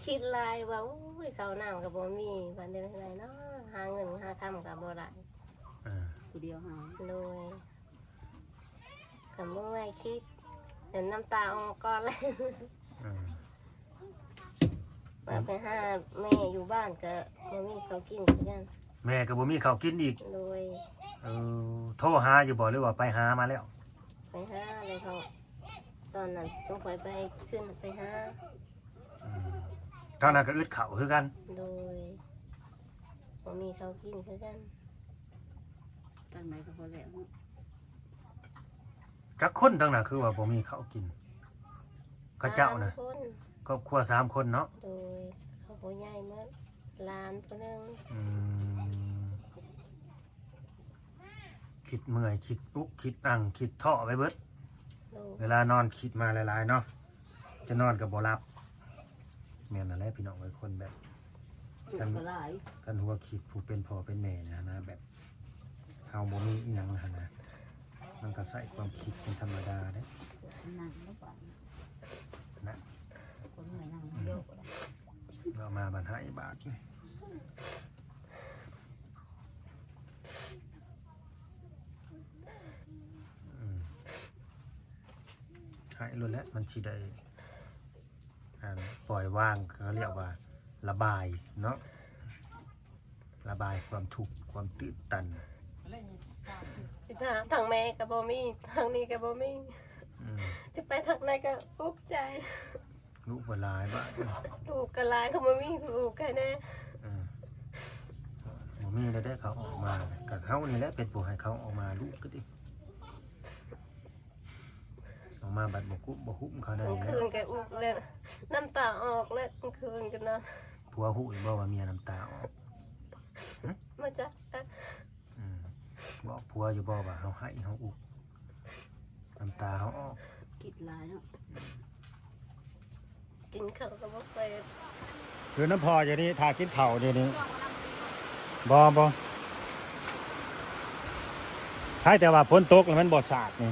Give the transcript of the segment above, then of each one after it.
ຄິດຫຼາຍວ່າ ໂອ້ຍ ເຂົ້ານ້ຳກໍບໍ່ມີ ບາດນີ້ເຮັດໃດເນາະ ຫາເງິນຫາຄຳກໍບໍ່ໄດ້ ອ່າ ຜູ້ດຽວຫາ ໂດຍ ກໍເມື່ອຍຄິດ ຈົນນ້ຳຕາອອກກ່ອນແລ້ວ ອ່າ ວ່າໄປຫາແມ່ຢູ່ບ້ານກໍບໍ່ມີເຂົ້າກິນຄືກັນ ແມ່ກໍບໍ່ມີເຂົ້າກິນອີກ ໂດຍ ເອີ ໂທຫາຢູ່ບໍ່ ຫຼືວ່າໄປຫາມາແລ້ວ? ໄປຫາແລ້ວເຂົາ ຕອນນັ້ນສົງໄປ ໄປຂຶ້ນໄປຫາ ອືມ ທາງນັ້ນກໍອຶດເຂົ້າຄືກັນ ໂດຍ ບໍ່ມີເຂົ້າກິນຄືກັນ ທາງໃດກໍບໍ່ແລ້ວເນາະ ຈັກຄົນທາງນັ້ນຄືວ່າບໍ່ມີເຂົ້າກິນ ເຂົາເຈົ້ານະ ສາມຄົນ ຄອບຄົວສາມຄົນເນາະ ໂດຍ ເຂົາຜູ້ໃຫຍ່ໝົດ ຫຼານຜູ້ໜຶ່ງ ອືມ ຄິດເມື່ອຍ ຄິດອຸກ ຄິດອັ່ງ ຄິດທໍ້ໄປເບິດ ໂດຍ ເວລານອນຄິດມາຫຼາຍໆເນາະ ຈະນອນກໍບໍ່ຫຼັບ ແມ່ນນັ້ນແຫຼະພີ່ນ້ອງເອີຍ ຄົນແບບ ຄັນ ຄັນຫົວຄິດຜູ້ເປັນພໍ່ເປັນແມ່ນະ ແບບເຮົາບໍ່ມີອີ່ຫຍັງຫັ້ນນະ ມັນກໍໃຊ້ຄວາມຄິດເປັນທຳມະດາເດ້ ນະ ຄົນເມື່ອຍນັ່ງເດີ ເວົ້າມາບັດໃຫ້ບາດນີ້ ອືມ ໃຫ້ໂລດແຫຼະ ມັນຊິໄດ້ ອັນ ປ່ອຍວາງ ເຂົາຮຽກວ່າລະບາຍເນາະ ລະບາຍຄວາມທຸກ ຄວາມຕື່ນຕັນ ທາງແມ່ກໍບໍ່ມີ ທາງນີ້ກໍບໍ່ມີ ອືມ ຈະໄປທາງໃດກໍອຸກໃຈ ລູກກໍຫຼາຍບາດ ລູກກໍຫຼາຍ ກໍບໍ່ມີລູກໃຫ້ແດ່ ເອີ ບໍ່ມີແລ້ວເດ້ ເຂົາອອກມາ ກໍເຮົານີ້ແຫຼະເປັນຜູ້ໃຫ້ເຂົາອອກມາ ລູກກໍດີ ອອກມາບັດບໍ່ກຸບບໍ່ຫຸ້ມເຂົາໄດ້ ກາງຄືນກໍອຸກແລ້ວ ນ້ຳຕາອອກແລ້ວ ກາງຄືນກໍນອນ ຜົວຮູ້ຢູ່ບໍ່ວ່າເມຍນ້ຳຕາອອກ? ຫຶ? ມາຈາກ ອືມ ບອກຜົວຢູ່ບໍ່ວ່າເຮົາໄຫ້ເຮົາອຸກ ນ້ຳຕາເຮົາອອກ ຄິດຫຼາຍເນາະ ກິນເຂົ້າກໍບໍ່ແຊບ ຢູ່ນຳພໍ່ຢູ່ນີ້ ຖ້າກິນເຂົ້າຢູ່ນີ້ ບໍ່ ບໍ່ ໃຜແຕ່ວ່າຝົນຕົກແລ້ວມັນບໍ່ສາດນີ້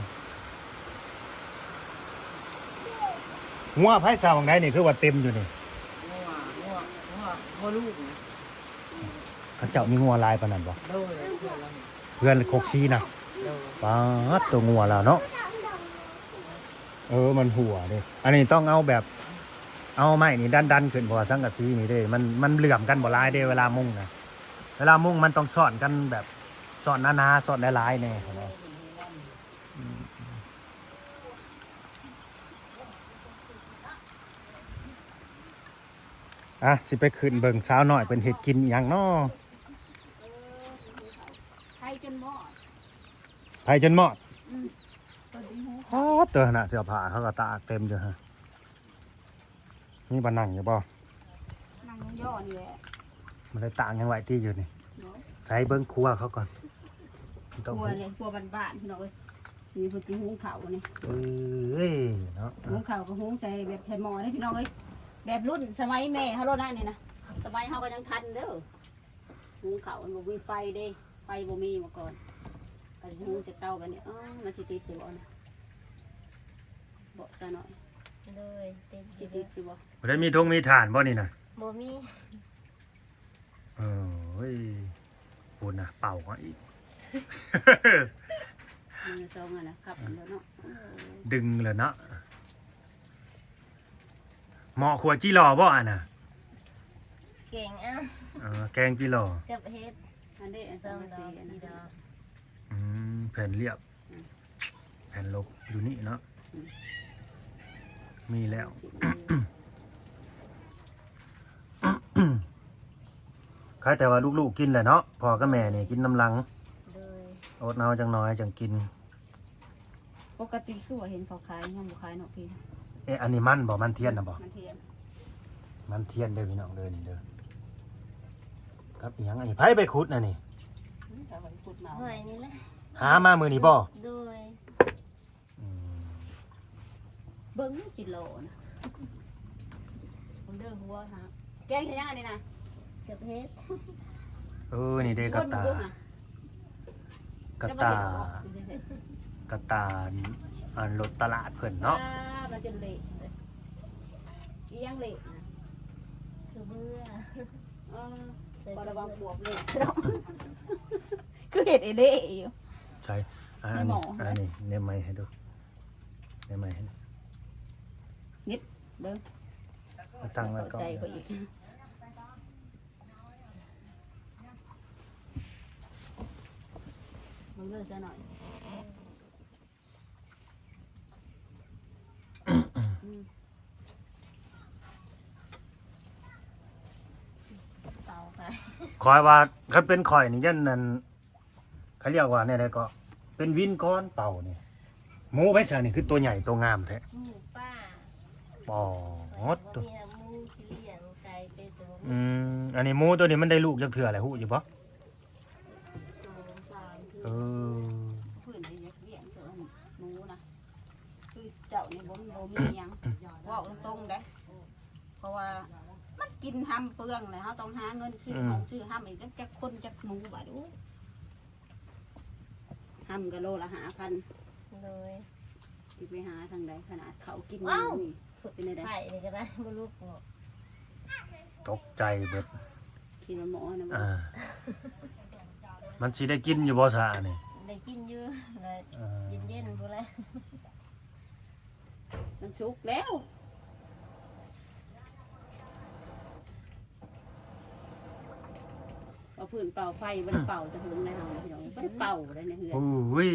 ງົວໃຜເຊົ່າໃດນີ້ ຄືວ່າເຕັມຢູ່ນີ້ ງົວ ງົວ ງົວ ງົວລູກນີ້ ເຂົາເຈົ້າມີງົວຫຼາຍປານນັ້ນບໍ່? ໂດຍ ເຮືອນຄົກຊີນະ ໂດຍ ປາດ ໂຕງົວລາວເນາະ ເອີ ມັນຮົ່ວເດ້ ອັນນີ້ຕ້ອງເອົາແບບ ເອົາໄມ້ນີ້ດັນໆຂຶ້ນ ເພາະວ່າສັງກະສີນີ້ເດ້ ມັນ ມັນເຫຼື້ອມກັນບໍ່ຫຼາຍເດ້ ເວລາມຸງນະ ເວລາມຸງມັນຕ້ອງຊ້ອນກັນແບບ ຊ້ອນໜາໆ ຊ້ອນຫຼາຍໆແດ່ຫັ້ນນະ ອືມ. ອ່ະ ຊິໄປຂຶ້ນເບິ່ງສາວນ້ອຍເພິ່ນເຮັດກິນອີ່ຫຍັງເນາະ ໄຟຈົນມອດ ໄຟຈົນມອດ ອືມ ເພິ່ນຊິຫູ ອໍ ເຕີຫັ້ນນະ ເສື້ອຜ້າເຂົາກໍຕາກເຕັມຢູ່ຫັ້ນ ມີບ່ອນນັ່ງຢູ່ບໍ່? ນັ່ງຍໍ້ໆນີ້ແຫຼະ ມັນໄດ້ຕາກຫຍັງໄວ້ຕິຢູ່ນີ້ ໃສ່ເບິ່ງຄົວເຂົາກ່ອນ ຄົວນີ້ ຄົວບ້ານໆ ພີ່ນ້ອງເອີຍ ນີ້ເພິ່ນຊິຫຸງເຂົ້ານີ້ ເອີຍເນາະ ຫຸງເຂົ້າກໍຫຸງໃສ່ແບບໃສ່ໝໍ້ເດ້ພີ່ນ້ອງເອີຍ ແບບລຸ້ນສະໄໝແມ່ເຮົາໂລດນະນີ້ນະ ສະໄໝເຮົາກໍຍັງທັນເດີ ຫຸງເຂົ້າມັນບໍ່ມີໄຟເດ້ ໄຟບໍ່ມີມາກ່ອນ ກໍຊິຫຸງໃສ່ເຕົາແບບນີ້ ອໍ ມັນຊິຕິດຢູ່ບໍ່ນະ ບໍ່ຊະໜ້ອຍ ໂດຍ ຕິດ ຊິຕິດຢູ່ບໍ່ ບໍ່ໄດ້ມີຖົງມີຖ່ານບໍ່ນີ້ນະ ບໍ່ມີ ເອີຍ ພຸ້ນນະ ເປົ່າເອົາອີກ ມືສອງອັນນະ ຂັບເອົາເນາະ ດຶງແລ້ວເນາະ ໝໍ້ຂົ້ວຈີ່ຫຼໍ່ບໍ່ອັນນະ? ແກງເອົາ ເອີ ແກງຈີ່ຫຼໍ່ ກັບເຫັດ ອັນນີ້ ອັນສອງດອກ ສີ່ດອກ ອືມ ແຜ່ນລຽບ ແຜ່ນລົບຢູ່ນີ້ເນາະ ອືມ ມີແລ້ວ ໃຄແຕ່ວ່າລູກໆກິນແຫຼະເນາະ ພໍ່ກັບແມ່ນີ້ກິນນຳຫຼັງ ໂດຍ ອົດເອົາຈັກໜ້ອຍຈັ່ງກິນ ປົກກະຕິຄືວ່າເຫັນເຂົາຂາຍ ຍັງບໍ່ຂາຍເນາະພີ່ ເອະ ອັນນີ້ມັນບໍ່? ມັນທຽນນະບໍ່? ມັນທຽນ ມັນທຽນເດີພີ່ນ້ອງເດີ ນີ້ເດີ ກັບອີ່ຫຍັງອັນນີ້ ໃຜໄປຂຸດນະນີ້? ອືມ ຂ້ອຍນີ້ແຫຼະ ຫາມາມື້ນີ້ບໍ່? ໂດຍ ອືມ ເບິ່ງຈິໂລນະ ເບິ່ງເດີຫົວນະ ແກງເຮັດຫຍັງອັນນີ້ນະ? ກັບເຫັດ ເອີ ນີ້ເດ້ກະຕ່າ ກະຕ່າ ກະຕ່າ ອັນລົດຕະຫຼາດເພິ່ນເນາະ ອ່າ ມັນຈົນເລະ ອີ່ຫຍັງເລະນະ? ເອີ ບໍ່ລະວັງບວບເລີຍ ຄືເຮັດເອເລ່ຢູ່ ໃສ່ ອັນນີ້ ໃນໝໍ້ ອັນນີ້ແນມໄມ້ໃຫ້ດູ ແນມໄມ້ໃຫ້ນິດເບິ່ງ ຕັ້ງໄວ້ກ່ອນ ໃສ່ເຂົາອີກ ເບິ່ງເດີຊະໜ້ອຍ. ເປົ່າໄປ ຂ້ອຍວ່າຄັນເປັນຂ້ອຍນີ້ ຢ້ານນັ້ນ ເຂົາຮຽກວ່າແນວໃດກໍ ເປັນວິນກ່ອນເປົ່ານີ້. ໝູໄປໃສນີ້ ຄືໂຕໃຫຍ່ໂຕງາມແທ້? ໝູປ່າ. ປອດໂທ້ ໝູຊິລ້ຽງໄກ່ເປັດ ອືມ ອັນນີ້ໝູໂຕນີ້ມັນໄດ້ລູກຈັກເທື່ອແລ້ວ ຮູ້ຢູ່ບໍ່? ສອງສາມເທື່ອ ເອີ ເພິ່ນໄດ້ຢາກລ້ຽງໂຕໝູນະ ຄືເຈົ້ານີ້ບໍ່ ບໍ່ມີຫຍັງ ເວົ້າຕົງໆເດ້ ເພາະວ່າມັນກິນຮຳເປືອງແຫຼະ ເຮົາຕ້ອງຫາເງິນຊື້ ອືມ ຂອງຊື້ຮຳອີກ ຈັກຄົນຈັກໝູບາດ ໂອ້ ຮຳກໍໂລລະຫ້າພັນ ໂດຍ ຊິໄປຫາທາງໃດ ຂະໜາດເຂົາກິນ ວ້າວ ນີ້ ເປັນແນວໃດ? ໄຂ່ນີ້ກໍໄດ້ ບໍ່ລຸກເນາະ ຕົກໃຈເບິດ ຄິດວ່າໝໍນະ ອ່າ ມັນຊິໄດ້ກິນຢູ່ບໍ່ຊະນີ້? ໄດ້ກິນຢູ່ ເອີ ເຢັນໆ ພຸ້ນແຫຼະ ມັນສຸກແລ້ວ ວ່າພື້ນເປົ່າໄຟ ບໍ່ໄດ້ເປົ່າແຕ່ເຫິງແລ້ວເຮົາ ພີ່ນ້ອງ ບໍ່ໄດ້ເປົ່າໄດ້ໃນເຮືອນ ໂອ້ຍ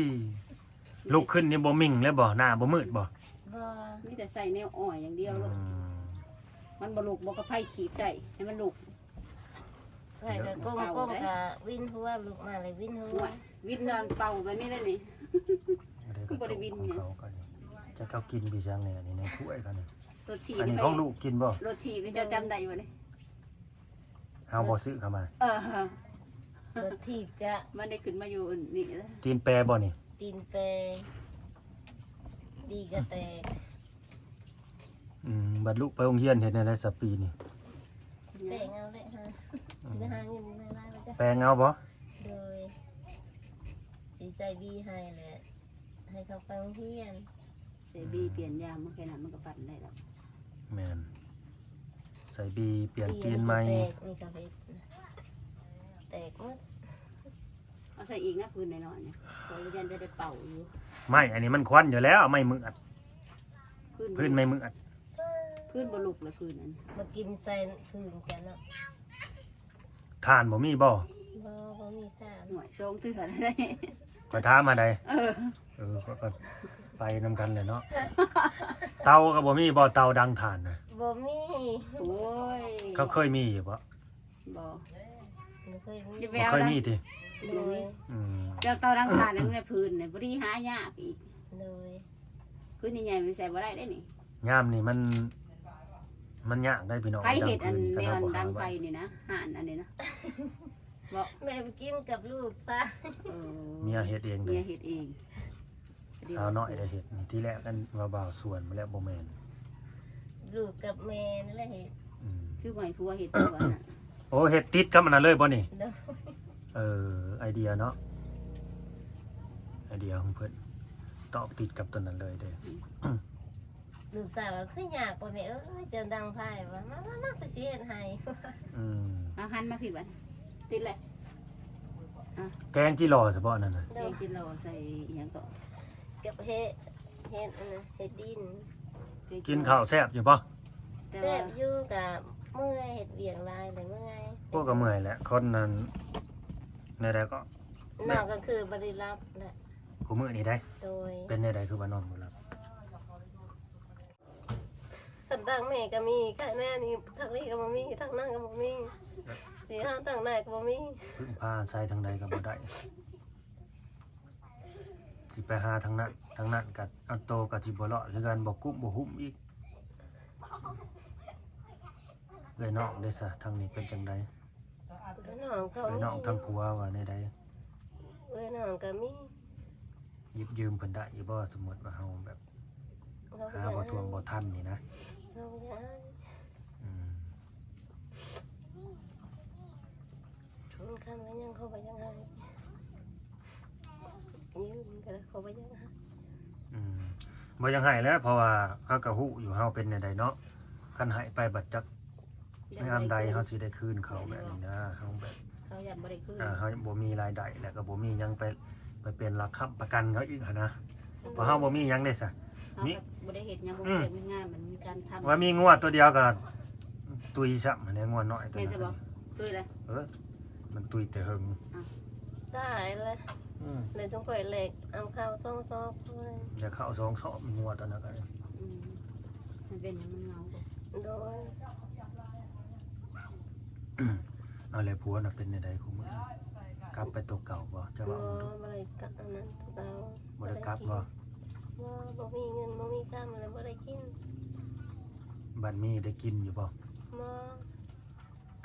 ລຸກຂຶ້ນນີ້ບໍ່ມິ່ງເລີຍບໍ່? ໜ້າບໍ່ມືດບໍ່? ບໍ່ ມີແຕ່ໃສ່ແນວອ້ອຍຢ່າງດຽວໂລດ ອືມ ມັນບໍ່ລຸກບໍ່ ກໍໄຟຂີດໃສ່ໃຫ້ມັນລຸກ ໃສ່ກໍກົ້ມໆ ກໍວິນຫົວ ລຸກມາເລີຍວິນຫົວ ວິນນອນເປົ່າແບບນີ້ແຫຼະນີ້ ບໍ່ໄດ້ວິນຫຍັງ ຂອງເຂົາກໍນີ້ ຈັກເຂົາກິນໄປຫຍັງແດ່ນີ້ ໃນຖ້ວຍເຂົານີ້ ລົດຖີບ ອັນນີ້ຂອງລູກກິນບໍ່? ລົດຖີບນີ້ເຈົ້າຈຳໄດ້ບໍ່ນີ້? ເຮົາບໍ່ຊື້ເຂົ້າມາ ເອີ ລົດຖີບຈະ ມັນໄດ້ຂຶ້ນມາຢູ່ອັນນີ້ລະ ຕີນແປບໍ່ນີ້? ຕີນແປ ດີກະແຕກ ອືມ ບັດລູກໄປໂຮງຮຽນເຮັດແນວໃດຊະປີນີ້? ແປງເອົາແຫຼະ ຫາ ອືມ ຊິໄປຫາເງິນຫຼາຍໆ ວ່າຈະ ແປງເອົາບໍ່? ໂດຍ ຊິໃສ່ບີໃຫ້ແຫຼະ ໃຫ້ເຂົາໄປໂຮງຮຽນ ໃສ່ບີ ອືມ ປ່ຽນຢາງມັນແຄ່ນັ້ນມັນກໍປັ່ນໄດ້ແລ້ວ ແມ່ນ ໃສ່ບີປ່ຽນຕີນໃໝ່ ແຕກ ນີ້ກໍເຮັດ ແຕກໝົດ ເອົາໃສ່ອີກນະ ພື້ນນ້ອຍໆນີ້ ຂ້ອຍຢ້ານຈະໄດ້ເປົ່າຢູ່ ໄມ້ອັນນີ້ມັນຄວັນຢູ່ແລ້ວ ໄມ້ເມືອດ ພື້ນ ພື້ນໄມ້ເມືອດ ພື້ນບໍ່ລຸກລະ ພື້ນອັນ ມາກິນໃສ່ພື້ນກັນເນາະ ຖ່ານບໍ່ມີບໍ່? ບໍ່ ບໍ່ມີຖ່ານ ໂອ້ຍ ສອງເທື່ອແລ້ວ ຂ້ອຍຖາມຫາໃດ ເອີ ເອີ ຂ້ອຍກໍໄປນຳກັນແຫຼະເນາະ ເຕົາກໍບໍ່ມີບໍ່? ເຕົາດັງຖ່ານນະ ບໍ່ມີ ໂອ້ຍ ເຂົາເຄີຍມີຢູ່ບໍ່? ບໍ່ ບໍ່ເຄີຍມີ ບໍ່ເຄີຍມີຕິ? ໂດຍ ອືມ ເຈົ້າເຕົາດັງຖ່ານໃນພື້ນນີ້ ບໍ່ດີຫາຍາກອີກ ໂດຍ ຄືໃຫຍ່ໆ ມັນໃສ່ບໍ່ໄດ້ເດ້ນີ້ ຍາມນີ້ມັນ ມັນຍາກໄດ໋ພີ່ນ້ອງ ໃຜເຮັດອັນ ແນວອັນດັງໄຟນີ້ນະ ຮ້ານອັນນີ້ນະ ບໍ່ ແມ່ໄປກິນກັບລູກຊະ ເອີ ເມຍເຮັດເອງ ເມຍເຮັດເອງ ສາວນ້ອຍໄດ້ເຮັດນີ້ ທີແລກອັນວ່າບ່າວຊວນມາແລ້ວ ບໍ່ແມ່ນ ລູກກັບແມ່ນີ້ແຫຼະເຮັດ ອືມ ຄືໃຫ້ຜົວເຮັດຕົວນະ ໂອ້ ເຮັດຕິດກັບອັນນັ້ນເລີຍບໍ່ນີ້? ໂດຍ ເອີ ໄອເດຍເນາະ ໄອເດຍຂອງເພິ່ນ ຕອກຕິດກັບຕົວນັ້ນເລີຍເດ້ ອືມ ລູກສາວວ່າ ຄືຍາກບໍ່ແມ່ເອີຍ ເຈົ້າດັງໄຟວ່າ ມາໆໆ ຂ້ອຍຊິເຮັດໃຫ້ ອືມ ເອົາຫັນມາພີ້ບັດ ຕິດແລ້ວ ອ່ະ ແກງຈິລໍສະເພາະນັ້ນນະ ແກງຈິລໍໃສ່ອີ່ຫຍັງເກາະ ກັບເຫັດ ເຫັດອັນນັ້ນ ເຫັດດິນ ກິນເຂົ້າແຊບຢູ່ບໍ່? ແຊບຢູ່ ກະເມື່ອຍ ເຮັດວຽກຫຼາຍແລ້ວເມື່ອຍ ໂອ້ ກໍເມື່ອຍແຫຼະ ຄົນນັ້ນ ແນວໃດກໍ ນອນກາງຄືນບໍ່ໄດ້ຫຼັບແຫຼະ ຄູ່ມື້ນີ້ໄດ໋ ໂດຍ ເປັນແນວໃດຄືວ່ານອນບໍ່ຫຼັບ? ຄັນທາງແມ່ກໍມີ ທາງແມ່ນີ້ ທາງນີ້ກໍບໍ່ມີ ທາງນັ້ນກໍບໍ່ມີ ຊິຫາທາງໃດກໍບໍ່ມີ ເພິ່ງພາອາໄສທາງໃດກໍບໍ່ໄດ້ ຊິໄປຫາທາງນັ້ນ ທາງນັ້ນກໍເອົາໂຕກໍຊິບໍ່ລອດຄືກັນ ບໍ່ກຸ້ມບໍ່ຫຸ້ມອີກ ເອື້ອຍນ້ອງເດ້ຊະ ທາງນີ້ເປັນຈັ່ງໃດ? ເອື້ອຍນ້ອງກໍ ເອື້ອຍນ້ອງ ມີ ທາງຜົວວ່າແນວໃດ? ເອື້ອຍນ້ອງກໍມີ ຢິບຢືມເພິ່ນໄດ້ຢູ່ບໍ່? ສົມມຸດວ່າເຮົາແບບ ເຮົາ ຫາບໍ່ຖ້ວງບໍ່ທັນນີ້ນະ ເຮົາບໍ່ຢາກໃຫ້ ອືມ ທວງຄຳກໍຍັງ ເຂົາບໍ່ຢາກໃຫ້ ຢືມກໍເຂົາບໍ່ຢາກໃຫ້ ອືມ ບໍ່ຢາກໃຫ້ແຫຼະ ເພາະວ່າເຂົາກໍຮູ້ຢູ່ເຮົາເປັນແນວໃດເນາະ ຄັນໃຫ້ໄປບັດຈັກ ຍາມໃດເຮົາຊິໄດ້ຄືນເຂົາແບບນີ້ນະ ເຮົາແບບ ເຂົາຢ້ານບໍ່ໄດ້ຄືນ ອ່າ ເຮົາບໍ່ມີລາຍໄດ້ ແລ້ວກໍບໍ່ມີຫຍັງໄປ ໄປເປັນຫຼັກຄ້ຳປະກັນເຂົາອີກຫັ້ນນະ ເພາະເຮົາບໍ່ມີຫຍັງເດ້ຊະ ເຮົາ ມີ ກໍບໍ່ໄດ້ເຮັດຫຍັງ ບໍ່ ອືມ ເຮັດວຽກເຮັດງານ ມັນມີການທຳ ວ່າມີງົວຕົວດຽວກໍຕຸຍຊ້ຳຫັ້ນແຫຼະ ງົວນ້ອຍຕົວນັ້ນ ແມ່ນຊະບໍ່? ຕຸ້ຍເລີຍ ເອີ ມັນຕຸ້ຍແຕ່ເຫິງ ອ້າວ ຕາຍແລ້ວ ອືມ ແລ້ວຊຸມຂ້ອຍແລກເອົາເຂົ້າສອງຊອກ ໄດ້ເຂົ້າສອງຊອກ ງົວຕົວນັ້ນກໍໄດ້ ອືມ ມັນເປັນຫຍັງ ມັນເຫງົາບໍ່? ໂດຍ ເອົາແລ້ວຜົວນະເປັນແນວໃດຄູ່ມື້? ກັບໄປຕົວເກົ່າບໍ່? ເຈົ້າເວົ້າ ບໍ່ ບໍ່ໄດ້ກັບ ອັນນັ້ນຕົວເກົ່າ ບໍ່ໄດ້ກັບບໍ່? ບໍ່ ບໍ່ມີເງິນ ບໍ່ມີຄຳ ແລ້ວບໍ່ໄດ້ກິນ ບັດມີໄດ້ກິນຢູ່ບໍ່? ບໍ່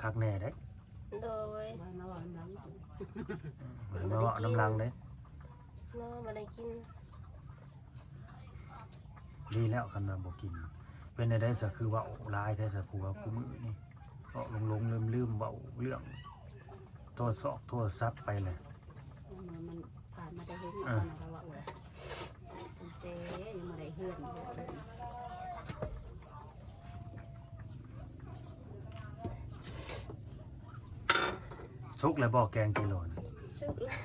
ຄັກແນ່ເດ້ ໂດຍ ບໍ່ໃຫ້ມາເວົ້ານຳຫຼັງ ບໍ່ໃຫ້ມາເວົ້ານຳຫຼັງເດ້ ບໍ່ ບໍ່ໄດ້ກິນ ດີແລ້ວ ຄັນວ່າບໍ່ກິນ ເປັນແນວໃດຊະ ຄືເວົ້າຫຼາຍແທ້ຊະ ຜົວຄູ່ມື້ນີ້ ເວົ້າຫຼົງໆລືມໆ ເວົ້າເລື່ອງໂທລະສອກໂທລະສັບໄປແຫຼະ ມັນ ມັນຜ່ານມາແຕ່ເຮັດ ອ່າ ຕອນນັ້ນກໍເວົ້າແຫຼະ ຕັ້ງແຕ່ຍັງບໍ່ໄດ້ເຮືອນ ສຸກແລ້ວບໍ່ແກງກິໂລນະ? ສຸກແລ້ວ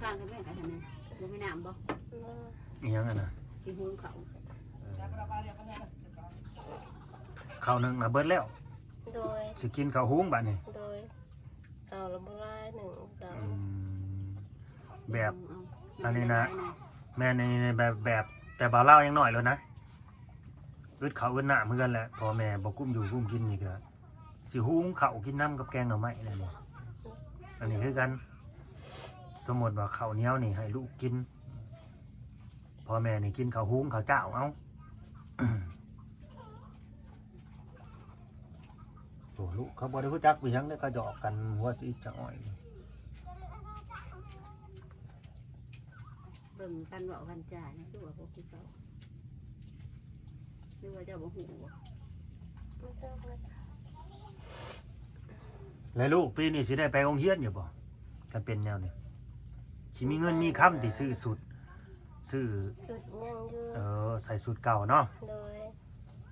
ຂ້າງກັນແມ່ນ ອັນນັ້ນ ບໍ່ມີນ້ຳບໍ່? ບໍ່ ອີຫຍັງອັນນະ? ຊິຫຸງເຂົ້າ ເອີ ເຂົ້າໜຶ້ງນະເບິດແລ້ວ? ໂດຍ ຊິກິນເຂົ້າຫຸງບາດນີ້ ໂດຍ ເຂົ້າລະບໍ່ຫຼາຍໜຶ່ງເຂົ້າ ອືມ ແບບ ເອົາ ອັນນີ້ນະ ແມ່ນ ອັນນີ້ນະ ແບບ ແບບ ແຕ່ບ່າວລາວຍັງນ້ອຍໂລດນະ ອຶດເຂົ້າອຶດນ້ຳຄືກັນແຫຼະ ພໍ່ແມ່ບໍ່ກຸ້ມຢູ່ກຸ້ມກິນນີ້ກໍ ຊິຫຸງເຂົ້າກິນນຳກັບແກງໜໍ່ໄມ້ແຫຼະນີ້ ອັນນີ້ຄືກັນ ສົມມຸດວ່າເຂົ້າໜຽວນີ້ໃຫ້ລູກກິນ ພໍ່ແມ່ນີ້ກິນເຂົ້າຫຸງເຂົ້າຈ້າວເອົາ ໂອ້ ລູກເຂົາບໍ່ໄດ້ຮູ້ຈັກອີຫຍັງເດ້ ເຂົາຢອກກັນຫົວຊິອິດຈະອ້ອຍ ເບິ່ງການເວົ້າການຈານີ້ຄືວ່າບໍ່ຄືເກົ່າ ຫຼືວ່າເຈົ້າບໍ່ຮູ້ບໍ່? ແລະລູກປີນີ້ຊິໄດ້ໄປໂຮງຮຽນຢູ່ບໍ່? ຄັນເປັນແນວນີ້ ຊິມີເງິນມີຄຳຕິຊື້ຊຸດ ຊື້ ຊຸດຍັງຢູ່ ເອີ ໃສ່ຊຸດເກົ່າເນາະ ໂດຍ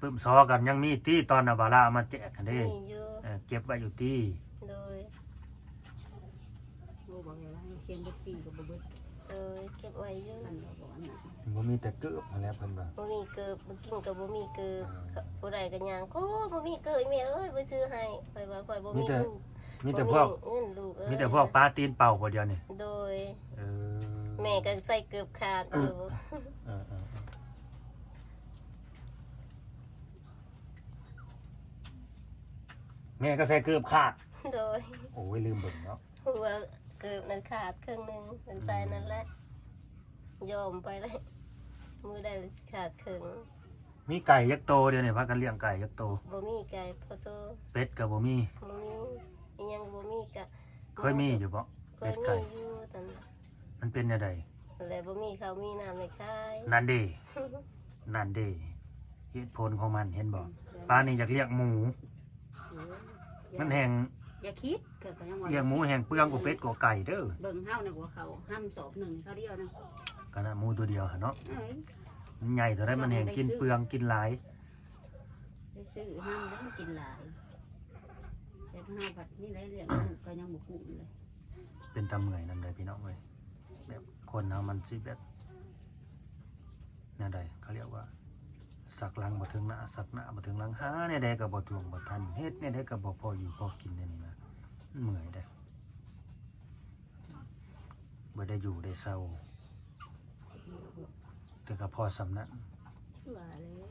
ປຶ້ມຊໍກັນຍັງມີຕິ ຕອນນະບາລາເອົາມາແຈກຫັ້ນເດ້ ມີຢູ່ ເອີ ເກັບໄວ້ຢູ່ຕິ ໂດຍ ບໍ່ບອກວ່າເຮົາຂຽນເບິດປີກໍບໍ່ເບິດ ໂດຍ ເກັບໄວ້ຢູ່ ມັນບໍ່ອັນນັ້ນ ບໍ່ມີແຕ່ເກີບຫັ້ນແຫຼະ ເພິ່ນວ່າ ບໍ່ມີເກີບ ບໍ່ກິນກໍບໍ່ມີເກີບ ອ່າ ຜູ້ໃດກໍຍ່າງ ໂອ້ ບໍ່ມີເກີບ ອີ່ແມ່ເອີຍ ບໍ່ຊື້ໃຫ້ ຂ້ອຍວ່າຂ້ອຍບໍ່ມີ ມີແຕ່ ລູກ ມີແຕ່ພວກ ບໍ່ມີເງິນລູກເອີຍ ມີແຕ່ພວກປາຕີນເປົ່າບໍ່ດຽວນີ້ ໂດຍ ເອີ ແມ່ກໍໃສ່ເກີບຂາດຢູ່ ເອີໆ ແມ່ກໍໃສ່ເກີບຂາດ ໂດຍ ໂອ້ຍ ລືມເບິ່ງເນາະ ຫົວເກີບນັ້ນຂາດເຄິ່ງໜຶ່ງ ມັນໃສ່ນັ້ນແຫຼະ ອືມ ຍອມໄປແລ້ວ ມື້ໃດຊິຂາດເຄິ່ງ ມີໄກ່ຈັກໂຕ ດຽວນີ້ພາກັນລ້ຽງໄກ່ຈັກໂຕ? ບໍ່ມີໄກ່ພໍໂຕ ເປັດກໍບໍ່ມີ ບໍ່ມີ ອີ່ຫຍັງກໍບໍ່ມີ ກະ ເຄີຍມີຢູ່ບໍ່? ເປັດໄກ່ ເຄີຍມີຢູ່ ມັນເປັນແນວໃດ? ແລ້ວບໍ່ມີເຂົ້າມີນ້ຳໃຫ້ຂາຍ ນັ້ນເດ້ ນັ້ນເດ້ ເຫດຜົນຂອງມັນ ເຫັນບໍ່? ອືມ ປານນີ້ຢາກລ້ຽງໝູ ເອີ ມັນແຮ່ງ ຢ່າຄິດ ຂ້ອຍກໍຍັງວ່າ ລ້ຽງໝູແຮ່ງເປືອງກວ່າເປັດກວ່າໄກ່ເດີ ເບິ່ງເຮົານະ ກວ່າເຂົາຫ້ຳສອບໜຶ່ງເຂົາດຽວນະ ຂະໜາດໝູຕົວດຽວຫັ້ນເນາະ ເອີຍ ມັນໃຫຍ່ເທົ່າໃດມັນແຮ່ງກິນເປືອງກິນຫຼາຍ ໄດ້ຊື້ຫ້ຳແລ້ວມັນກິນຫຼາຍ ແຕ່ເຮົາບັດນີ້ໄດ້ລ້ຽງລູກກໍຍັງບໍ່ກຸ້ມເລີຍ ເປັນຕາເມື່ອຍນຳໃດພີ່ນ້ອງເອີຍ ແບບຄົນເຮົາມັນຊິແບບ ແນວໃດ ເຂົາລຽກວ່າ ສັກຫຼັງບໍ່ເຖິງໜ້າ ສັກໜ້າບໍ່ເຖິງຫຼັງ ຫາແນວໃດກໍບໍ່ຖ້ວງບໍ່ທັນ ເຮັດແນວໃດກໍບໍ່ພໍຢູ່ພໍກິນ ແນວນີ້ນະ ມັນເມື່ອຍເດ້ ບໍ່ໄດ້ຢູ່ໄດ້ເຊົາ ແຕ່ກໍພໍສ່ຳນັ້ນ ວ່າແລ້ວ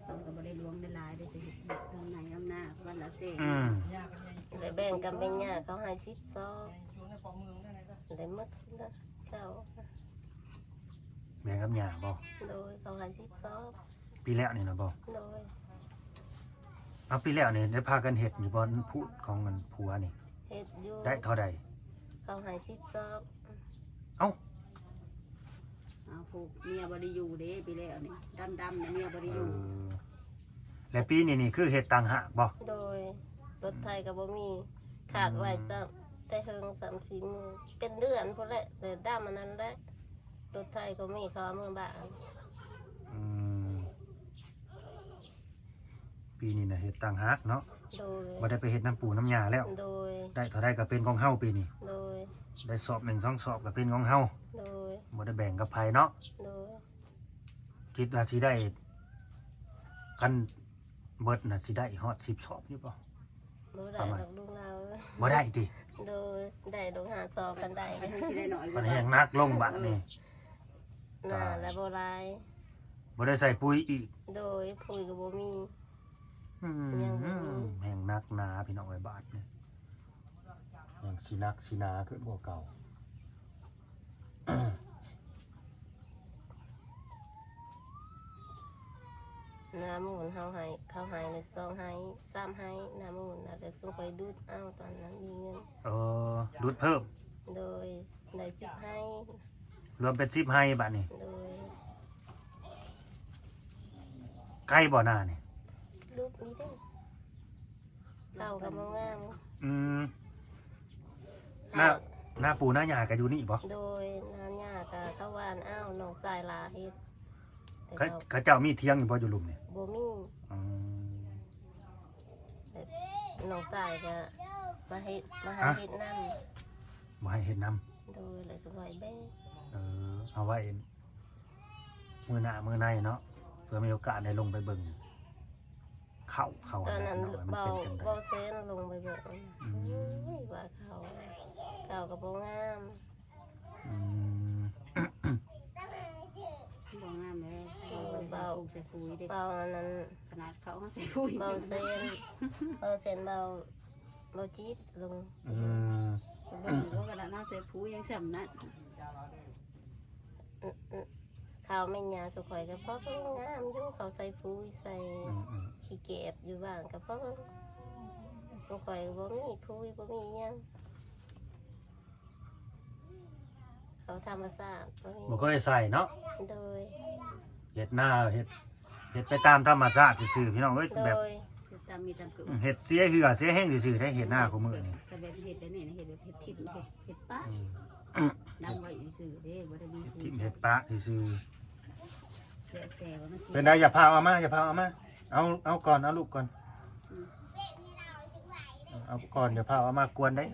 ມັນກໍບໍ່ໄດ້ຫຼວງໄດ້ຫຼາຍເດ້ ຊິເຮັດເຮັດທາງໃນທາງໜ້າ ວັນລະແສນ ອືມ ແລ້ວແບ່ງກັນແບ່ງຫຍ້າ ເຂົາໃຫ້ສິບຊອບ ໄດ້ໝົດເນາະ ເຈົ້າ ແບ່ງກັບຫຍ້າບໍ່? ໂດຍ ເຂົາໃຫ້ສິບຊອບ ປີແລ້ວນີ້ນະບໍ່? ໂດຍ ເອົາ ປີແລ້ວນີ້ໄດ້ພາກັນເຮັດຢູ່ບໍ່ ພູດຂອງອັນຜົວນີ້? ເຮັດຢູ່ ໄດ້ເທົ່າໃດ? ເຂົາໃຫ້ສິບຊອບ ເອົ້າ ເອົາ ຜູ້ເມຍບໍ່ໄດ້ຢູ່ເດ້ ປີແລ້ວນີ້ ດຳໆນະ ເມຍບໍ່ໄດ້ຢູ່ ເອີ ແລະປີນີ້ນີ້ຄືເຮັດຕ່າງຫາກບໍ່? ໂດຍ ລົດໄຖກໍບໍ່ມີ ຂາດໄວ້ ອືມ ແຕ່ເຫິງ ສາມສີ່ມື້ ເປັນເດືອນພຸ້ນແຫຼະ ແຕ່ດຳອັນນັ້ນແຫຼະ ລົດໄຖກໍມີ ເຂົາເອົາເມືອບ້ານ ອືມ. ປີນີ້ນະເຮັດຕ່າງຫາກເນາະ. ໂດຍ. ບໍ່ໄດ້ໄປເຮັດນຳປູນຳຍ່າແລ້ວ. ໂດຍ. ໄດ້ເທົ່າໃດກໍເປັນຂອງເຮົາປີນີ້. ໂດຍ. ໄດ້ສອບໜຶ່ງສອງສອບກໍເປັນຂອງເຮົາ. ໂດຍ. ບໍ່ໄດ້ແບ່ງກັບໃຜເນາະ. ໂດຍ. ຄິດວ່າຊິໄດ້ ຄັນເບິດນະ ຊິໄດ້ຮອດສິບສອບຢູ່ບໍ່? ບໍ່ໄດ້ດອກລຸງລາວ. ບໍ່ໄດ້ຕິ? ໂດຍ. ໄດ້ດອກຫ້າສອບຄັນໄດ້. ມັນຊິໄດ້ໜ້ອຍ ມັນແຮງໜັກລົງບາດນີ້. ເອີ. ໜ້າລະບໍ່ຫຼາຍ. ບໍ່ໄດ້ໃສ່ປຸ໋ຍອີກ. ໂດຍ. ປຸ໋ຍກໍບໍ່ມີ. ອືມ. ຍັງບໍ່ມີ. ແຮງໜັກໜາພີ່ນ້ອງເອີຍ ບາດນີ້ ແຮງຊິໜັກຊິໜາຂຶ້ນກວ່າເກົ່າ. ນາມູນເຮົາໃຫ້ ເຂົາໃຫ້ລະສອງໄຮ່ ສາມໄຮ່ ນາມູນນະ ແລ້ວຈັ່ງໄປດູດເອົາຕອນນັ້ນມີເງິນ. ເອີ ດູດເພີ່ມ. ໂດຍ. ໄດ້ສິບໄຮ່ ລວມເປັນສິບໄຮ່ບາດນີ້. ໂດຍ. ໄກບໍ່ນານີ້? ລູກນີ້ເດ້. ເຂົ້າກໍບໍ່ງາມ. ອືມ. ນາ ເຂົ້າ ນາປູນາຫຍ້າກໍຢູ່ນີ້ບໍ່? ໂດຍ. ນາຫຍ້າກໍເຂົາຫວ່ານເອົາ ນ້ອງຊາຍຫຼ້າເຮັດ. ເຂົາ ເຂົາເຈົ້າມີຖຽງຢູ່ບໍ່ ຢູ່ລຸ່ມນີ້? ບໍ່ມີ. ອືມ. ແບບນ້ອງຊາຍກໍມາເຮັດ ມາຫາເຮັດນຳ. ບໍ່ໃຫ້ເຮັດນຳ. ໂດຍ. ແລ້ວສະບາຍແບກ. ເອີ ເອົາໄວ້ມື້ໜ້າມື້ໃນເນາະ ເພື່ອມີໂອກາດໄດ້ລົງໄປເບິ່ງເຂົ້າ ເຂົ້າ ຕອນນັ້ນ ເນາະ ວ່າມັນເປັນຈັ່ງໃດ. ເບົາແຊນລົງໄປເບິ່ງ. ອືມ. ໂອ້ຍ ວ່າເຂົ້າ ເຂົ້າກໍບໍ່ງາມ. ອືມ. ບໍ່ງາມເລີຍ. ເອີ ເບົາ ປູກໃສ່ປຸ໋ຍເດ້ ເບົາອັນນັ້ນ ຂະໜາດເຂົາເຮົາໃສ່ປຸ໋ຍ ເບົາແຊນ ເບົາແຊນ ເບົາ ເບົາຈີດລົງ. ອືມ. ເບິ່ງວ່າຂະໜາດເຮົາໃສ່ປຸ໋ຍຍັງຊ່ຳນັ້ນ. ອືມ ອືມ. ເຂົ້າແມ່ນຫຍ້າສູ່ຂ້ອຍກໍພໍງາມຢູ່ ເຂົາໃສ່ປຸ໋ຍ ໃສ່ ອືມ ອືມ ຂີ້ແກບຢູ່ບ້ານກໍພໍ. ຂອງຂ້ອຍບໍ່ມີປຸ໋ຍ ບໍ່ມີຫຍັງ. ເຂົ້າທຳມະຊາດ ບໍ່ມີ ບໍ່ເຄີຍໃສ່ເນາະ. ໂດຍ. ເຮັດນາ ເຮັດ ເຮັດໄປຕາມທຳມະຊາດຊື່ໆ ພີ່ນ້ອງເອີຍ. ໂດຍ. ແບບ ເຮັດຕາມມີຕາມເກີດ. ອືມ ເຮັດເສຍເຫື່ອເສຍແຮງຊື່ໆເດ້ ເຮັດນາຄູ່ມື້ນີ້. ແຕ່ແບບເຮັດແບບນີ້ນະ ເຮັດແບບເຮັດຖິ້ມ ເຮັດ ເຮັດປະ. ອືມ. ດຳໄວ້ຊື່ໆເດ້ ບໍ່ໄດ້ມີ ເຮັດຖິ້ມເຮັດປະຊື່ໆ. ແຕ່ວ່າມັນ ເປັນໃດ? ຢ່າພາເອົາມາ ຢ່າພາເອົາມາ. ເອົາ ເອົາກ່ອນ ເອົາລູກກ່ອນ. ອືມ. ເອົາກ່ອນ ຢ່າພາເອົາມາກວນເດ້.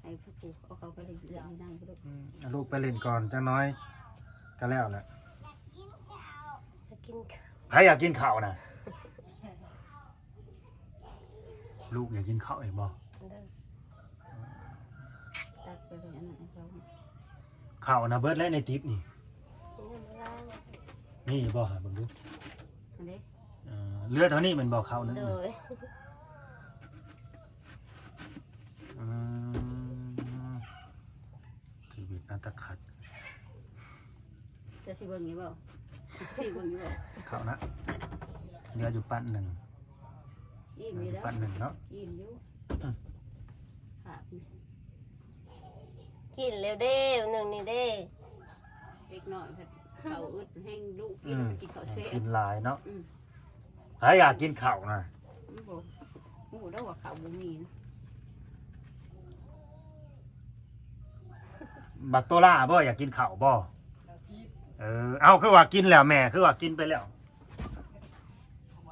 ໃຫ້ຜູ້ ເອົາເຂົ້າໄປເລີຍ ໃຫ້ນັ່ງໄປໂລດ. ອືມ ເອົາລູກໄປຫຼິ້ນກ່ອນຈັກໜ້ອຍກໍແລ້ວແຫຼະ. ຢາກກິນເຂົ້າ ຢາກກິນເຂົ້າ. ໃຜຢາກກິນເຂົ້ານະ? ລູກຢາກກິນເຂົ້າອີກບໍ່? ໂດຍ. ຕັກໄປເລີຍ ອັນນັ້ນໃຫ້ເຂົາ. ເຂົ້ານະເບິດແລ້ວໃນຕິບນີ້. ຍັງບໍ່ໄດ້. ມີຢູ່ບໍ່? ຫາເບິ່ງດູ. ອັນນີ້ ເອີ ເຫຼືອເທົ່ານີ້ແມ່ນບໍ່ ເຂົ້າໜຶ່ງ? ໂດຍ. ອືມ ຊີວິດນາຕາຂັດ. ເຈົ້າຊິເບິ່ງຢູ່ບໍ່? ຊິເບິ່ງຢູ່ບໍ່? ເຂົ້ານະ ເຫຼືອຢູ່ປັ້ນໜຶ່ງ. ອີ່ມຢູ່ແລ້ວ ປັ້ນໜຶ່ງເນາະ. ອີ່ມຢູ່. ອືມ. ກິນແລ້ວເດ້ ໜຶ່ງນີ້ເດ້. ເດັກນ້ອຍເພິ່ນເຂົ້າອຶດແຮງ ລູກກິນ ອືມ ມັນກິນເຂົ້າແຊບ ກິນຫຼາຍເນາະ. ອືມ. ໃຜຢາກກິນເຂົ້ານະ? ບໍ່ຮູ້ດອກວ່າເຂົ້າບໍ່ມີນະ. ບັກໂຕລາບໍ່ ຢາກກິນເຂົ້າບໍ່? ເອີ ເອົ້າ ຄືວ່າກິນແລ້ວແມ່ ຄືວ່າກິນໄປແລ້ວ. ອືມ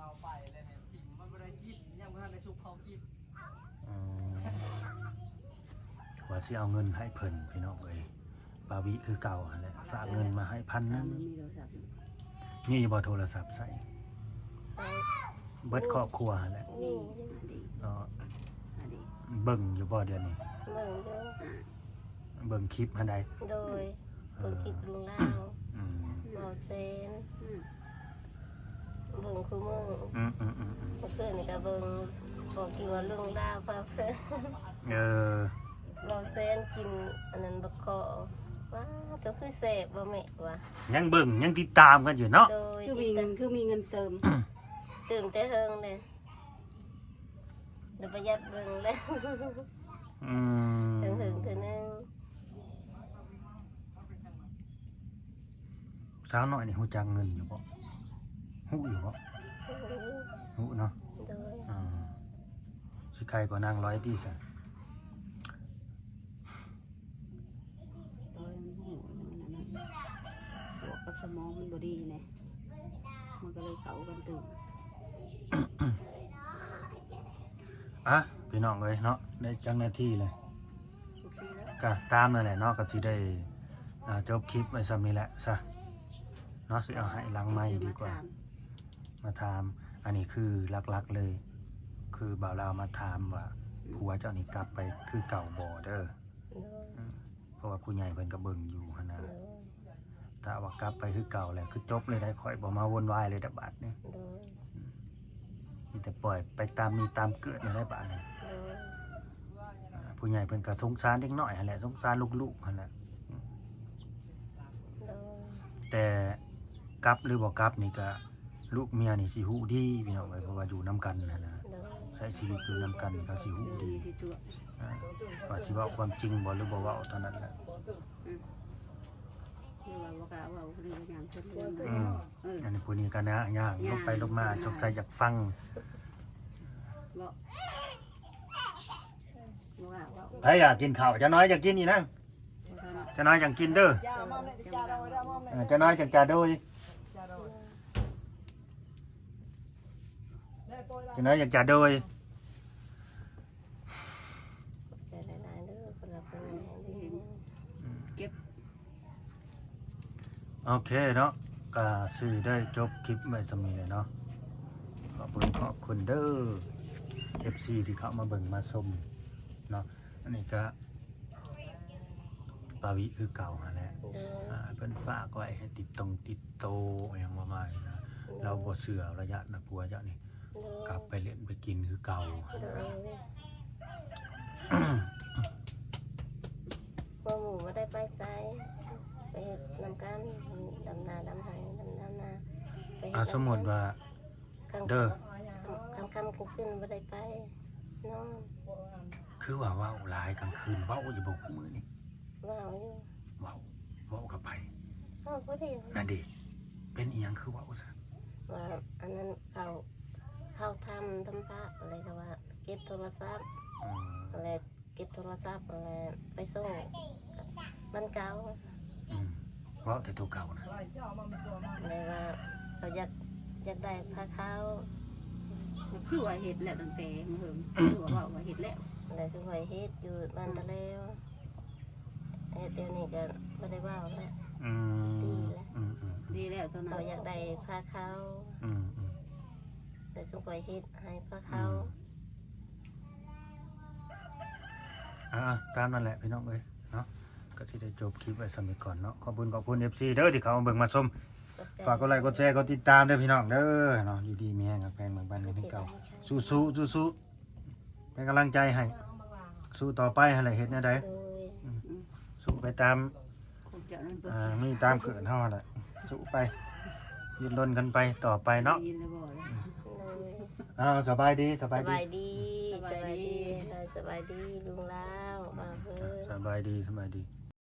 ວ່າຊິເອົາເງິນໃຫ້ເພິ່ນ ພີ່ນ້ອງເອີຍ. ປາວິຄືເກົ່າຫັ້ນແຫຼະ ຝາກເງິນມາໃຫ້ພັນໜຶ່ງ. ມີໂທລະສັບຢູ່ ມີບໍ່ໂທລະສັບໃຊ້? ເບິດຄອບຄົວຫັ້ນແຫຼະ. ມີ. ເນາະ ເບິ່ງຢູ່ບໍ່ດຽວນີ້? ເບິ່ງຢູ່. ເບິ່ງຄລິບຫັ້ນໃດ? ໂດຍ. ເອີ ເບິ່ງຄລິບລຸງລາວ. ອືມ. ເວົ້າເຊັນ. ອືມ. ເບິ່ງຄູ່ມື້. ອືມໆໆໆ. ເມື່ອຄືນນີ້ກໍເບິ່ງ ບອກຢູ່ວ່າລຸງລາວພາເພິ່ນ. ເອີ. ເວົ້າເຊັນກິນອັນນັ້ນບັກເຄາະ ວ້າ ໂຕຄືແຊບບໍ່ແມ່ ວ່າ. ຍັງເບິ່ງ ຍັງຕິດຕາມກັນຢູ່ເນາະ. ໂດຍ. ຄືມີເງິນ ຄືມີເງິນເຕີມ ຕື່ມແຕ່ເຫິງເດ້. ແຕ່ປະຢັດເບິ່ງແລ້ວ. ອືມ. ເຖິງເຖິງເທື່ອໜຶ່ງ. ສາວນ້ອຍນີ້ຮູ້ຈັກເງິນຢູ່ບໍ່? ຮູ້ຢູ່ບໍ່? ຮູ້ເນາະ. ໂດຍ. ອ່າ ຊິໄຄກວ່ານາງລອຍຕິຊະ? ໂດຍ. ມັນຮູ້ ມັນອັນນັ້ນ ບວກກັບສະໝອງມັນບໍ່ດີແນ່ ມັນກໍເລີຍເຂົ້າ ກັນຕື່ມ ອ່ະ ພີ່ນ້ອງເອີຍເນາະ ໄດ້ຈັກນາທີແລ້ວ? ໂອເຄແລ້ວ ກະຕາມນັ້ນແຫຼະເນາະ ກະຊິໄດ້ ອ່າ ຈົບຄລິບໄວ້ຊ່ຳນີ້ແຫຼະຊະເນາະ ຊິເອົາໃຫ້ຫຼັງໄມດີກວ່າ ມາຖາມ ມາຖາມ ອັນນີ້ຄືຫຼັກໆເລີຍ ຄືບ່າວລາວມາຖາມວ່າ ອືມ ຜົວເຈົ້ານີ້ກັບໄປຄືເກົ່າບໍ່ເດີ? ໂດຍ ອືມ ເພາະວ່າຜູ້ໃຫຍ່ເພິ່ນກໍເບິ່ງຢູ່ຫັ້ນນະ ໂດຍ ຖ້າວ່າກັບໄປຄືເກົ່າແລ້ວ ຄືຈົບເລີຍໄດ໋ ຂ້ອຍບໍ່ມາວຸ່ນວາຍເລີຍດະບາດນີ້ ໂດຍ ອືມ ມີແຕ່ປ່ອຍໄປຕາມມີຕາມເກີດນີ້ແຫຼະບາດນີ້ ໂດຍ ອ່າ ຜູ້ໃຫຍ່ເພິ່ນກໍສົງສານເດັກນ້ອຍຫັ້ນແຫຼະ ສົງສານລູກໆຫັ້ນແຫຼະ ອືມ ໂດຍ ແຕ່ກັບຫຼືບໍ່ກັບນີ້ກໍ ລູກເມຍນີ້ຊິຮູ້ດີພີ່ນ້ອງເອີຍ ເພາະວ່າຢູ່ນຳກັນຫັ້ນນະ ໂດຍ ໃຊ້ຊີວິດຢູ່ນຳກັນນີ້ເຂົາຊິຮູ້ດີ ທີ່ຕົວະ ອ່າ ວ່າຊິເວົ້າຄວາມຈິງບໍ່ ຫຼືບໍ່ເວົ້າເທົ່ານັ້ນແຫຼະ ອືມ ຫຼືວ່າບໍ່ກ້າເວົ້າ ຫຼືວ່າຫຍັງເພິ່ນເລື່ອງ ອືມ ເອີ ອັນນີ້ຜູ້ນີ້ກໍນະ ຍ່າງ ຍ່າງລົງໄປລົງມາ ສົງໄສຢາກຟັງ ບໍ່ ບໍ່ກ້າເວົ້າ ໃຜຢາກກິນເຂົ້າ ຈານ້ອຍຢາກກິນອີ່ນາງ ຈານ້ອຍຈັ່ງກິນເດີ ເອີ ຈານ້ອຍຈັ່ງຈາໂດຍ ຈານ້ອຍຈັ່ງຈາໂດຍ ຂອບໃຈຫຼາຍໆເດີ ຄົນລະຄົນ ເກັບ ໂອເຄເນາະ ກະຊິໄດ້ຈົບຄລິບໄວ້ຊ່ຳນີ້ແຫຼະເນາະ ຂອບຄຸນຂອບຄຸນເດີ ເອັຟຊີ ທີ່ເຂົ້າມາເບິ່ງມາຊົມເນາະ ອັນນີ້ກະ ປາວິຄືເກົ່າຫັ້ນແຫຼະ ໂດຍ ອ່າ ເພິ່ນຝາກໄວ້ໃຫ້ຕິດຕົງຕິດໂຕຫຍັງປະມານນີ້ນະ ໂດຍ ລາວບໍ່ເຊື່ອ ລາວຢ້ານນະຜົວເຈົ້ານີ້ ໂດຍ ກັບໄປຫຼິ້ນໄປກິນຄືເກົ່າ ໂດຍ ພວກໝູ່ບໍ່ໄດ້ໄປໃສ ໄປເຮັດນຳກັນ ດຳນາດຳໄຮ່ ດຳນາ ໄປເຮັດ ອ່າ ນຳກັນ ສົມມຸດວ່າ ກາງ ເດີ ຄ່ຳໆ ກາງຄືນບໍ່ໄດ້ໄປນອນ ຄືວ່າເວົ້າຫຼາຍກາງຄືນ ເວົ້າຢູ່ບໍ່ຄູ່ມື້ນີ້? ເວົ້າຢູ່ ເວົ້າ ເວົ້າກັບໃຜ? ເວົ້າຜູ້ດຽວ ນັ້ນເດ ເປັນອີ່ຫຍັງຄືເວົ້າຊະ? ວ່າອັນນັ້ນເຂົາ ເຂົາທຳ ທຳພະ ແລ້ວກໍວ່າເກັບໂທລະສັບ ອືມ ແລ້ວ ເກັບໂທລະສັບຫັ້ນແຫຼະ ໄປສົ່ງບ້ານເກົ່າ ອືມ ເວົ້າແຕ່ໂຕເກົ່ານະ ແບບວ່າເຂົາຢາກ ຢາກໄດ້ພາເຂົ້າ ກໍຄືວ່າເຮັດແລ້ວຕັ້ງແຕ່ເຫິງ ຄືວ່າເວົ້າວ່າເຮັດແລ້ວ ແລ້ວຊຸມຂ້ອຍເຮັດຢູ່ບ້ານຕະແລວ ເຮັດດຽວນີ້ກໍບໍ່ໄດ້ເວົ້າແລ້ວ ອືມ ດີແລ້ວ ອືມໆໆ ດີແລ້ວຕອນນັ້ນ ເຂົາຢາກໄດ້ພາເຂົ້າ ອືມໆ ແລ້ວຊຸມຂ້ອຍເຮັດໃຫ້ພາເຂົ້າ ອືມ ອ່າ ຕາມນັ້ນແຫຼະພີ່ນ້ອງເອີຍເນາະ ກໍຊິໄດ້ຈົບຄລິບໄວ້ຊ່ຳນີ້ກ່ອນເນາະ ຂອບຄຸນຂອບຄຸນເອັຟຊີເດີ ທີ່ເຂົ້າມາເບິ່ງມາຊົມ ຂອບໃຈ ຝາກກົດໄລກົດແຊ ກົດຕິດຕາມເດີພີ່ນ້ອງເດີເນາະ ຢູ່ດີມີແຮງ ຮັກແພງເບິ່ງບັນກັນຄືເກົ່າ ໂອເຄ ສູ້ໆ ສູ້ໆ ເປັນກຳລັງໃຈໃຫ້ ສູ້ຕໍ່ໄປຫັ້ນແຫຼະ ເຮັດແນວໃດ ໂດຍ ອືມ ສູ້ໄປຕາມ ຂອງເຈົ້ານັ້ນເບິ່ງ ອ່າ ມີຕາມເກີດເຮົາຫັ້ນແຫຼະ ສູ້ໄປ ດີ້ນລົນກັນໄປຕໍ່ໄປເນາະ ໄດ້ຍິນແລ້ວບໍ່ລະ? ໂດຍ ອ້າວ ສະບາຍດີ ສະບາຍດີ ສະບາຍດີ ສະບາຍດີ ສະບາຍດີ ລຸງລາວ ບ່າວເພີນ ສະບາຍດີ ສະບາຍດີ.